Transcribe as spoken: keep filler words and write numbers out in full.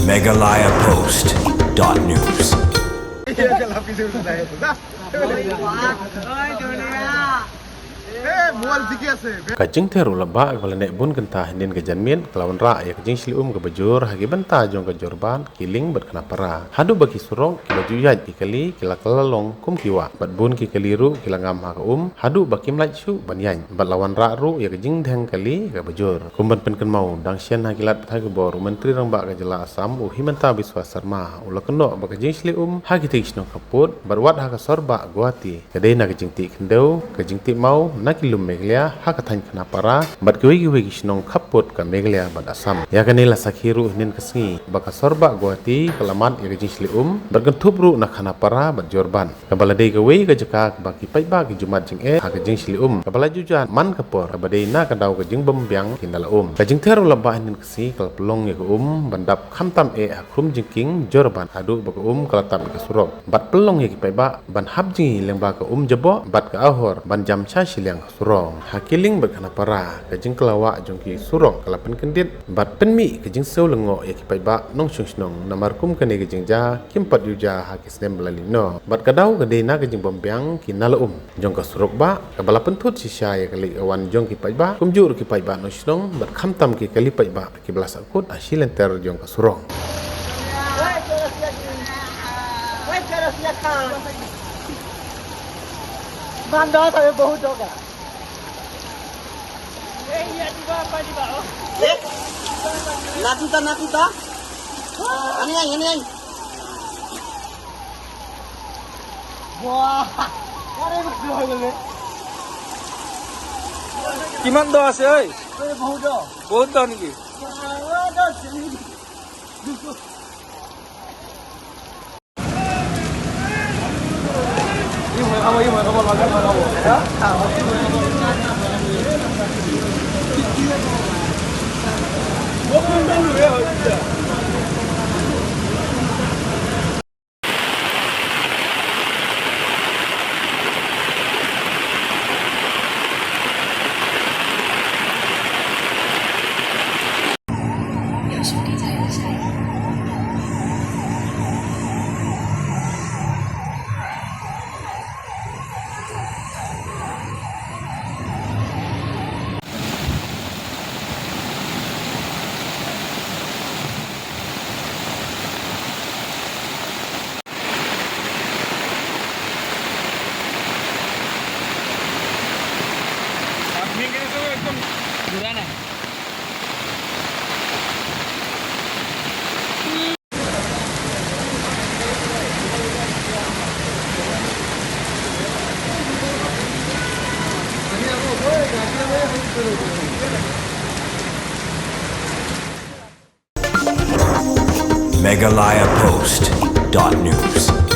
Meghalaya Post dot news. Ka jingther u lap bah kaba la neh bun kynta hynnin ka janmiet ka la wanrah ïa ka jingshlei um kaba jur ha ki bynta jong ka Jorbat, Kiling bad Khanapara. Haduh ba ki surok kiba ju ïaid ki kali ki la kylla long kum ki wah bad bun ki kali ruh ki la ngam ha ka um haduh ba kim lait shuh ban ïaid bad la wanrah ruh ïa ka jingdheng kali kaba jur. Kum ban pynkynmaw, dang shen ha ki lad pathai khubor, u Myntri Rangbah ka jylla Assam u Himanta Biswa Sarma u la kynnoh ba ka jingshlei um ha kitei ki shnong khappud bad wat ha ka sor bah Guwahati ka dei na ka jingtih khyndew, ka jingtih maw na ki lum Meghalaya ha ka thaiñ Khanapara bad kiwei kiwei ki shnong khappud ka Meghalaya bad Assam. Ïa kane la sakhi ruh hynnin ka sngi ba ka sor bah Guwahati ka la mad ïa ka jingshlei um bad kynthup ruh na Khanapara bad Jorbat, kaba la dei kawei ka jaka ba ki paidbah ki ju mad jingeh ha ka jingshlei um kaba la ju jan man ka por kaba dei na ka daw ka jingbymbiang ki nala um. Ka jingther u lap bah hynnin ka sngi ka la pynlong ïa ka um ban dap khamtam eh ha khrum jingkieng Jorbat haduh ba ka um ka la tap ïa ka surok bad pynlong ïa ki paidbah ban hap jngi lyngba ka um jaboh bad ka ahor ban jam sha shiliang ka surok. Ha Kiling bad Khanapara ka jingkylla wah jong ki surok ka la pynkyndit bad pynmih ka jingsngew lyngngoh ïa ki paidbah nongshong shnong, namar kum kane ka jingjia kim pat ju jia ha ki snem ba la leit noh bad ka daw ka dei na ka jingbymbiang ki nala um jong ka surok bah kaba la pynthut shisha ïa ka leit ka wan jong ki paidbah, kumjuh ruh ki paidbah nongshong shnong bad khamtam ki kali paidbah kiba la sahkut ha shi lynter jong ka surok. Natita, natita. Ani ai, ani ai. কিমান দ আছে ঐ? বহুত দ নেকি? Meghalaya Post dot news.